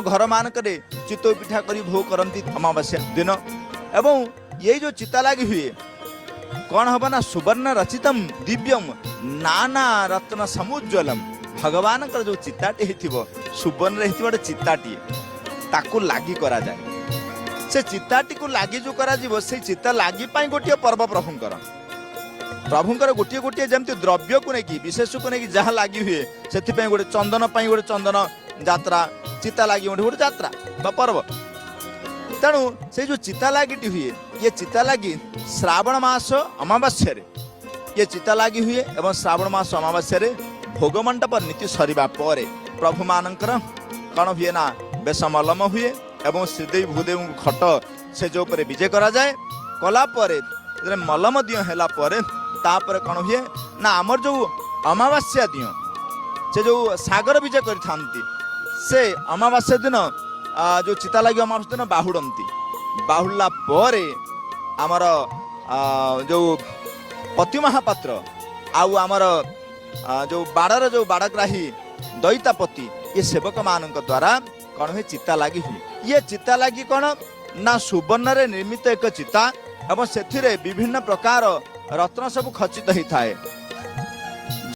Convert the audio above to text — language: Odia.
ଘରମାନଙ୍କରେ ଚିତଉ ପିଠା କରି ଭୋଗ କରନ୍ତି ଅମାବାସ୍ୟା ଦିନ। ଏବଂ ଏଇ ଯେଉଁ ଚିତା ଲାଗି ହୁଏ, କ'ଣ ହବ ନା ସୁବର୍ଣ୍ଣ ରଚିତମ ଦିବ୍ୟମ ନାନା ରତ୍ନ ସମୁଜ୍ୱଲମ। ଭଗବାନଙ୍କର ଯେଉଁ ଚିତାଟି ହେଇଥିବ, ସୁବର୍ଣ୍ଣରେ ହେଇଥିବ ଗୋଟେ ଚିତାଟିଏ, ତାକୁ ଲାଗି କରାଯାଏ। ସେ ଚିତାଟିକୁ ଲାଗି ଯେଉଁ କରାଯିବ, ସେଇ ଚିତା ଲାଗି ପାଇଁ ଗୋଟିଏ ପର୍ବ ପ୍ରଭୁଙ୍କର। ପ୍ରଭୁଙ୍କର ଗୋଟିଏ ଗୋଟିଏ ଯେମିତି ଦ୍ରବ୍ୟକୁ ନେଇକି, ବିଶେଷକୁ ନେଇକି ଯାହା ଲାଗି ହୁଏ, ସେଥିପାଇଁ ଗୋଟେ ଚନ୍ଦନ ପାଇଁ ଗୋଟେ ଚନ୍ଦନ ଯାତ୍ରା, ଚିତା ଲାଗି ଗୋଟେ ଗୋଟେ ଯାତ୍ରା ବା ପର୍ବ। ତେଣୁ ସେଇ ଯେଉଁ ଚିତା ଲାଗିଟି ହୁଏ, ଇଏ ଚିତା ଲାଗି ଶ୍ରାବଣ ମାସ ଅମାବାସ୍ୟାରେ ଇଏ ଚିତା ଲାଗି ହୁଏ। ଏବଂ ଶ୍ରାବଣ ମାସ ଅମାବାସ୍ୟାରେ ଭୋଗମଣ୍ଡପ ନୀତି ସରିବା ପରେ ପ୍ରଭୁମାନଙ୍କର କ'ଣ ହୁଏ ନା ବେଶ ମଲମ ହୁଏ ଏବଂ ଶ୍ରୀଦେବୀ ଭୂଦେବୀଙ୍କୁ ଖଟ ସେଜ ଉପରେ ବିଜେ କରାଯାଏ। କଲା ପରେ ଯେତେବେଳେ ମଲମ ଦିଅଁ ହେଲା ପରେ, ତାପରେ କ'ଣ ହୁଏ ନା ଆମର ଯେଉଁ ଅମାବାସ୍ୟା ଦିଅଁ ସେ ଯେଉଁ ସାଗର ବିଜେ କରିଥାନ୍ତି, ସେ ଅମାବାସ୍ୟା ଦିନ ଯେଉଁ ଚିତା ଲାଗି ଅମାବାସ୍ୟା ଦିନ ବାହୁଡ଼ନ୍ତି। ବାହୁଡ଼ିଲା ପରେ ଆମର ଯେଉଁ ପତି ମହାପାତ୍ର ଆଉ ଆମର ଯେଉଁ ବାଡ଼ର ଯେଉଁ ବାଡ଼ଗ୍ରାହୀ ଦଇତାପତି, ଇଏ ସେବକମାନଙ୍କ ଦ୍ୱାରା କ'ଣ ହୁଏ? ଚିତା ଲାଗି ହୁଏ। ଇଏ ଚିତା ଲାଗି କ'ଣ ନା ସୁବର୍ଣ୍ଣରେ ନିର୍ମିତ ଏକ ଚିତା ଏବଂ ସେଥିରେ ବିଭିନ୍ନ ପ୍ରକାର ରତ୍ନ ସବୁ ଖଚିତ ହେଇଥାଏ।